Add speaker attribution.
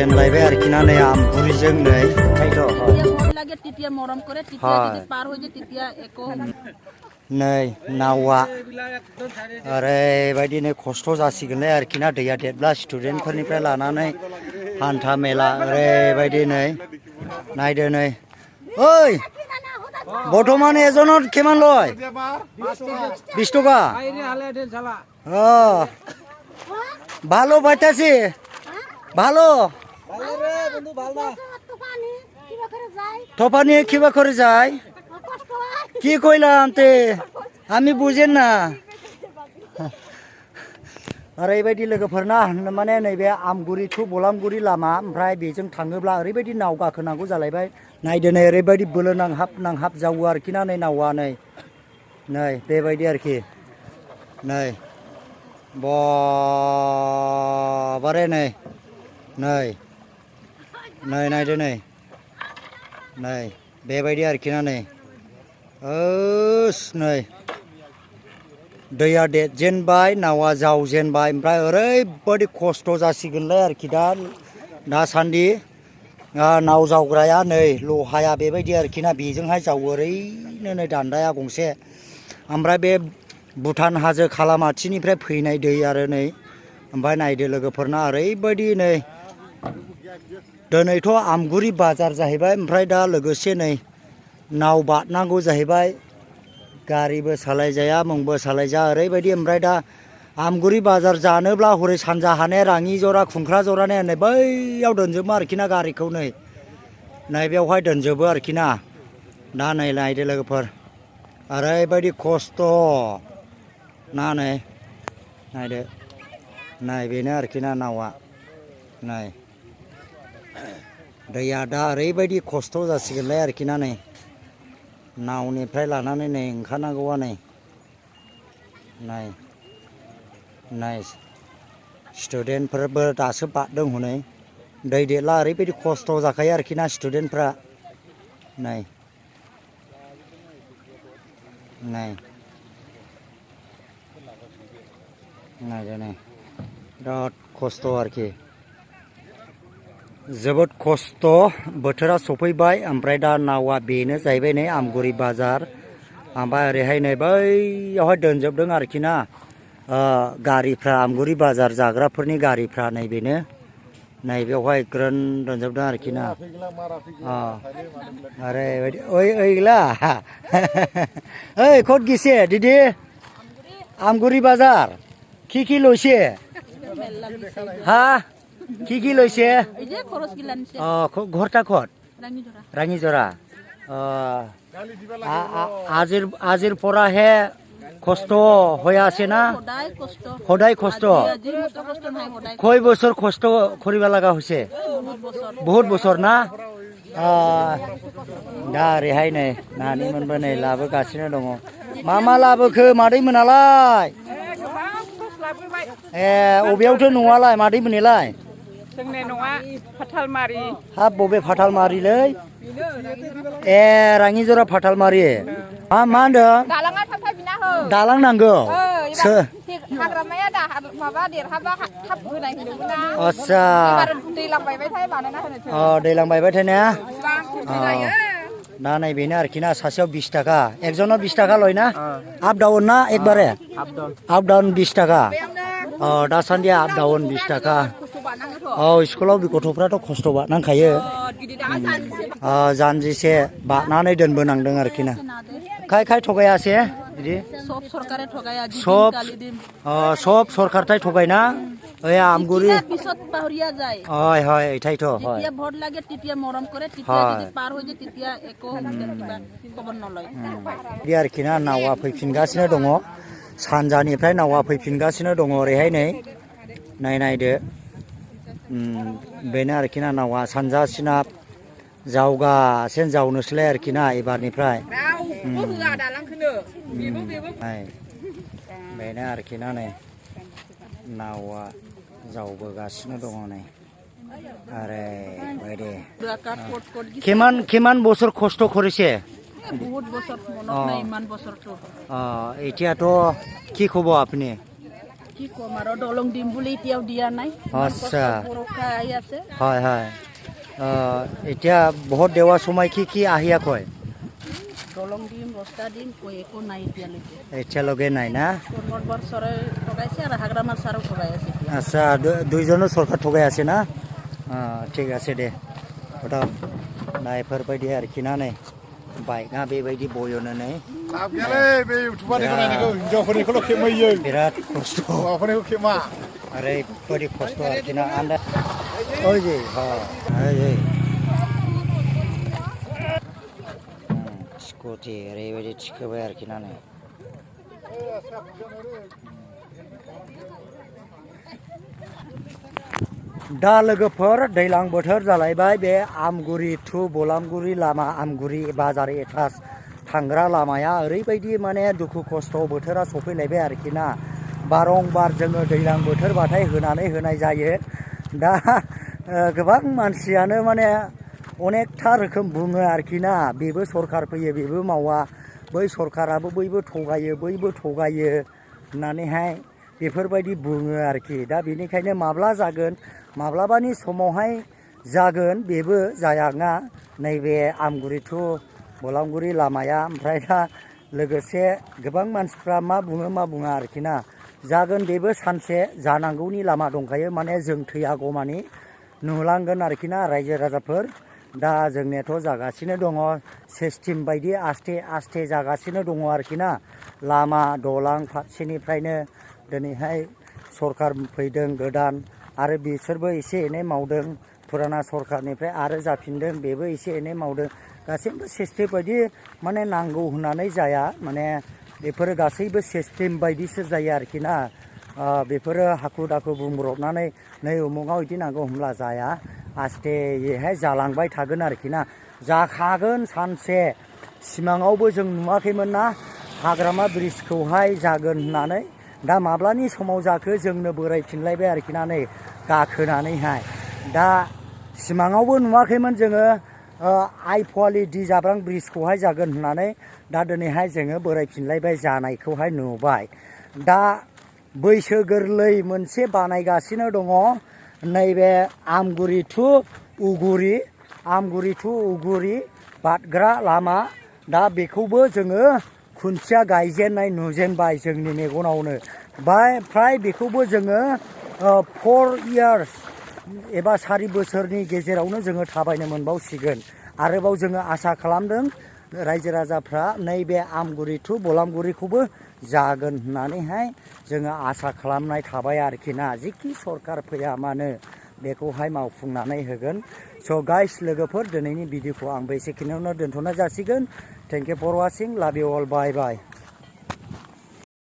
Speaker 1: जेनलायबाय आरोखि ना नै आमगुरि जों नै नै नावा ओरैबायदिनो खस्थ' जासिगोनलाय आरोखि ना दैया देरब्ला स्टुडेन्टफोरनिफ्राय लानानै हान्था मेला ओरैबायदि नै नायदो नै ओइ बर्तमान एजনত किमान लय 20 টাকা ভালো পাইতাছি ভালো থপানি কিবা করে যায় কি কইলাম তে আমি বুঝেন না ओरैबायदि लोगोफोरना माने नैबे आमगुरि टु बलामगुरि लामा ओमफ्राय बेजों थाङोब्ला ओरैबायदि नाव गाखोनांगौ जालायबाय नायदो नै ओरैबायदि बोलो नांहाब जावो आरोखि ना नै नावा नै बेबायदि आरोखि नै बारे नै नायदो नै बेबायदि आरोखि ना नै नै दैया देरजेनबाय नावा जावजेनबाय ओमफ्राय ओरैबायदि खस्थ' जासिगोनलाय आरोखि दासान्दि नाव जावग्राया नै लहाया बेबायदि आरोखि ना बेजोंहाय जावो ओरैनो नै दान्दाया गंसे ओमफ्राय बे भुटान हाजो खालामाथिनिफ्राय फैनाय दै आरो नै ओमफ्राय नायदो लोगोफोरना ओरैबायदि नै दिनैथ' आमगुरि बाजार जाहैबाय ओमफ्राय दा लोगोसे नै नाव बारनांगौ जाहैबाय गारिबो सालायजाया मुंबो सालायजा ओरैबायदि ओमफ्राय दा आमगुरि बाजार जानोब्ला हरै सानजा हाने राङि जरा खुंख्रा जराने नै बैयाव दोनजोबो आरोखि ना गारिखौ नै बेवहाय दोनजोबो आरोखि ना दा नै नायदो लोगोफोर ओरैबायदि खस्थ' ना नै नायदो बेनो आरोखि ना नावा दैया दा ओरैबायदि खस्थ' जासिगोनलाय आरोखि ना नै नावनिफ्राय लानानै नै ओंखारनांगौआ नै स्टुडेन्टफोरबो दासो बारदों हनै दै देरला ओरैबायदि खस्थ' जाखायो आरोखि ना स्टुडेन्टफ्रा नायदो नै बिराद खस्थ' आरोखि जोबोद खस्थ' बोथोरा सफैबाय ओमफ्राय दा नावा बेनो जाहैबाय नै आमगुरि बाजार ओमफ्राय ओरैहाय नै बैयावहाय दोनजोबदों आरोखि ना गारिफ्रा आमगुरि बाजार जाग्राफोरनि गारिफ्रा नैबेनो बेवहाय ग्रोन दोनजोबदों आरोखि ना ओरैबायदि ओइला ओइ खत गिसे दिदी आमगुरि बाजार কি লৈছে হা কি লৈছে ঘৰটা কত ৰাঙিজৰা আজিৰ পৰাহে কষ্ট হৈ আছে না সদায় কষ্ট কয় বছৰ কষ্ট কৰিব লগা হৈছে বহুত বছৰ না दा ओरैहाय नै नानिमोनबो नै लाबोगासिनो दङ मा लाबोखो मादैमोनालाय अबेयावथ' न'आलाय मादैमोननिलाय
Speaker 2: जोंनि न'आ फाथालमारि
Speaker 1: हाब बबे फाथालमारिलै राङिजरा फाथालमारि मा होनदों
Speaker 2: दालाङा थाबथाय बिना हो
Speaker 1: दालां नांगौ
Speaker 2: हाग्रामाया माबा देरहाबा थाब होनाय होनदोंमोन ना
Speaker 1: आच्छा
Speaker 2: दैलां बायबायथाय बानायना होनोसै
Speaker 1: दैलां बायबायथाय ना दा नै बेनो आरोखि ना सासेयाव 20 टाका एकजनाव 20 टाका लय ना आप डाउन ना एकबारे आप डाउन 20 टाका दासान्दि आप डाउन 20 टाका स्कुलाव गथ'फ्राथ' खस्थ' बानांखायो जानजिसे बानानै दोनबोनांदों आरोखि ना खाय थगायासे बिदि सब सरकारथाय थगायना आमगुरि হয় এটাইতো হয়
Speaker 3: ভোট লাগে তেতিয়া মৰম কৰে তেতিয়া যদি পাৰ হৈ যায় তেতিয়া একো খবৰ নলয়
Speaker 1: बे आरोखि ना नावा फैफिनगासिनो दङ सानजानिफ्राय नावा फैफिनगासिनो दङ ओरैहाय नै नायदो बेनो आरोखि ना नावा सानजा सोनाब जावगासिनो जावनोसैलाय आरोखि ना एबारनिफ्राय बेनो आरोखि ना नै नावा जावबोगासिनो दङ नै ओरैबायदि কিমান বছর কষ্ট করেছে
Speaker 3: বহুত বছর মনত নাই ইমান বছরটো
Speaker 1: এতিয়াতো কি খব আপনি
Speaker 3: কি কম আৰু দলং দিম বুলি এতিয়াও দিয়া নাই
Speaker 1: আচ্ছা
Speaker 3: পৰীক্ষা আহি আছে
Speaker 1: হয় হয় এতিয়া বহুত দেওয়া সময় কি আহিয়া কয়
Speaker 3: দলং দিম ৰাস্তা দিম কৈ একো নাই
Speaker 1: এতিয়ালৈকে নাই না
Speaker 3: কৰ্মৰ চৰাই ঠগাইছে আৰু হাগ্ৰামাৰ চাৰো ঠগাই আছে
Speaker 1: আচ্ছা দুইজনো সরকার ঠগাই আছে না ঠিক আছে দে ওটা नायफोरबायदि आरोखि ना नै बाइकआ बेबायदि बयनो नै बिराद खस्थ' ओरैबायदि खस्थ' आरोखि ना आन्दा ओइ स्कुटि ओरैबायदि थिखोबाय आरोखि ना नै दा लोगोफोर दैलां बोथोर जालायबाय बे आमगुरि टु बलामगुरि लामा आमगुरि बाजार एटाच थांग्रा लामाया ओरैबायदि माने दुखु खस्थ' बोथोरा सफैलायबाय आरोखि ना बारंबार जोङो दैलां बोथोरबाथाय होनानै होनाय जायो दा गोबां मानसियानो माने अनेकथा रोखोम बुङो आरोखि ना बेबो सरखार फैयो बेबो मावा बै सरखाराबो बैबो थगायो होननानैहाय बेफोरबायदि बुङो आरोखि दा बेनिखायनो माब्ला जागोन माब्लाबानि समावहाय जागोन बेबो जायाङा नैबे आमगुरि टु बलामगुरि लामाया ओमफ्राय दा लोगोसे गोबां मानसिफ्रा मा बुङा आरोखि ना जागोन बेबो सानसे जानांगौनि लामा दंखायो माने जों थैयागौमानि नुलांगोन आरोखि ना रायजो राजाफोर दा जोंनियाथ' जागासिनो दङ सिस्टेम बायदि आस्थे आस्थे जागासिनो दङ आरोखि ना लामा दलां फारसेनिफ्रायनो दिनैहाय सरखार फैदों गोदान आरो बिसोरबो एसे एनै मावदों फुराना सरखारनिफ्राय आरो जाफिनदों बेबो एसे एनै मावदों गासैबो सिस्टेम बायदि माने नांगौ होननानै जाया माने बेफोरो गासैबो सिस्टेम बायदिसो जायो आरोखि ना बेफोरो हाखु दाखु बुंब्रबनानै नै उमुगाव बिदि नांगौ होनब्ला जाया आस्तेयैहाय जालांबाय थागोन आरोखि ना जाखागोन सानसे सिमाङावबो जों नुवाखैमोन ना हाग्रामा ब्रिजखौहाय जागोन होननानै दा माब्लानि समाव जाखो जोंनो बोरायफिनलायबाय आरोखि ना नै गाखोनानैहाय दा सिमाङावबो नुवाखैमोन जोङो आइ फवालि दि जाब्रां ब्रिजखौहाय जागोन होननानै दा दिनैहाय जोङो बोरायफिनलायबाय जानायखौहाय नुबाय दा बैसो गोरलै मोनसे बानायगासिनो दङ नैबे आमगुरि टु उगुरि बारग्रा लामा दा बेखौबो जोङो खुन्थिया गायजेननाय नुजेनबाय जोंनि मेगनावनो फ्राय बेखौबो जोङो 4 इयार्स एबा 4 बोसोरनि गेजेरावनो जोङो थाबायनो मोनबावसिगोन आरोबाव जोङो आसा खालामदों रायजो राजाफ्रा नैबे आमगुरि टु बलामगुरिखौबो जागोन होननानैहाय जोङो आसा खालामनाय थाबाय आरोखि ना जिखि सरखार फैया मानो बेखौहाय मावफुंनानै होगोन स' गाइस लोगोफोर दिनैनि भिडिअखौ आं बेसेखिनियावनो दोनथ'नाय जासिगोन थेंक इउ फर वाचिं लाभ इउ अल बाय बाय